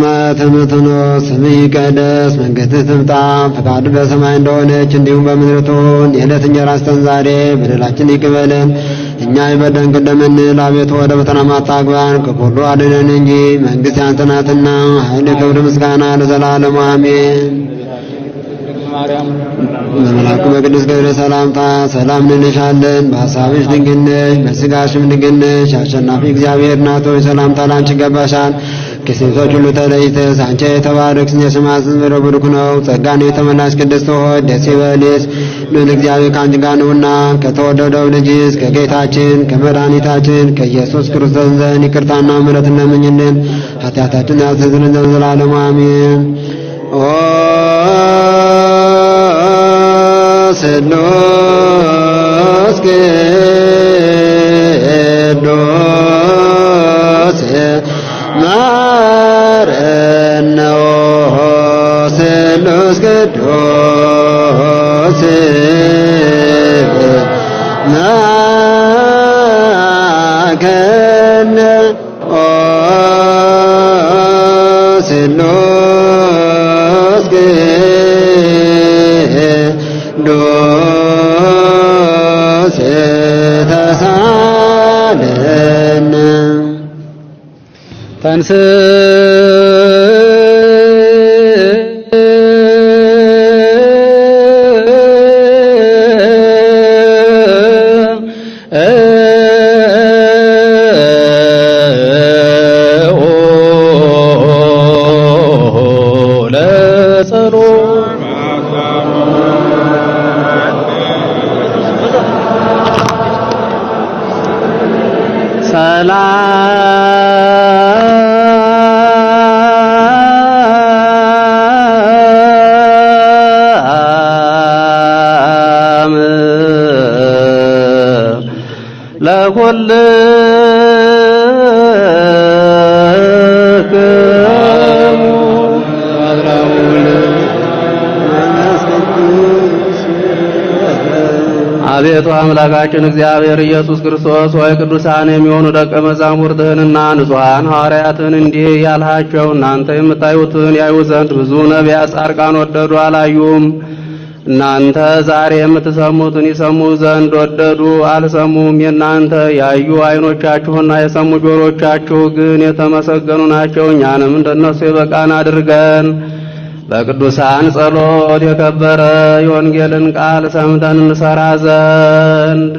በሰማያት የምትኖር፣ ስምህ ይቀደስ፣ መንግሥትህ ትምጣ፣ ፈቃድህ በሰማይ እንደሆነች እንዲሁም በምድር ትሁን። የዕለት እንጀራችንን ስጠን ዛሬ፣ በደላችንን ይቅር በለን እኛ የበደልን እንደምንል፣ አቤቱ ወደ ፈተና አታግባን፣ ከክፉ ሁሉ አድነን እንጂ መንግሥት ያንተ ናትና፣ ኃይል፣ ክብር፣ ምስጋና ለዘላለሙ አሜን። በመልአኩ በቅዱስ ገብርኤል ሰላምታ ሰላም እንልሻለን። በሐሳብሽ ድንግል ነሽ፣ በሥጋሽም ድንግል ነሽ። አሸናፊ እግዚአብሔር እናት ሆይ ሰላምታ ላንቺ ይገባሻል። ከሴቶች ሁሉ ተለይተሽ አንቺ የተባረክሽ ነሽ፣ የማኅፀንሽ ፍሬ ቡሩክ ነው። ጸጋን የተመላሽ ቅድስት ሆይ ደስ ይበልሽ፣ ልዑል እግዚአብሔር ከአንቺ ጋር ነውና ከተወደደው ልጅሽ ከጌታችን ከመድኃኒታችን ከኢየሱስ ክርስቶስ ዘንድ ይቅርታና ምሕረትን ለምኝልን ኃጢአታችንን ያስተሰርይልን ዘንድ ለዘላለሙ አሜን። ኦ ስሉስ ቅዱስ ማረነ ስሉስ ቅዱስ ማከነ ስሉስ ቅዱስ ተሳለነ። ተንስ ለጸሎት። ሰላም ለኩልክሙ። አቤቱ አምላካችን እግዚአብሔር ኢየሱስ ክርስቶስ ሆይ፣ ቅዱሳን የሚሆኑ ደቀ መዛሙርትህንና ንጹሐን ሐዋርያትን እንዲህ ያልሃቸው እናንተ የምታዩትን ያዩ ዘንድ ብዙ ነቢያት፣ ጻድቃን ወደዱ፣ አላዩም። እናንተ ዛሬ የምትሰሙትን ይሰሙ ዘንድ ወደዱ፣ አልሰሙም። የእናንተ ያዩ ዓይኖቻችሁና የሰሙ ጆሮቻችሁ ግን የተመሰገኑ ናቸው። እኛንም እንደነሱ የበቃን አድርገን በቅዱሳን ጸሎት የከበረ የወንጌልን ቃል ሰምተን እንሰራ ዘንድ።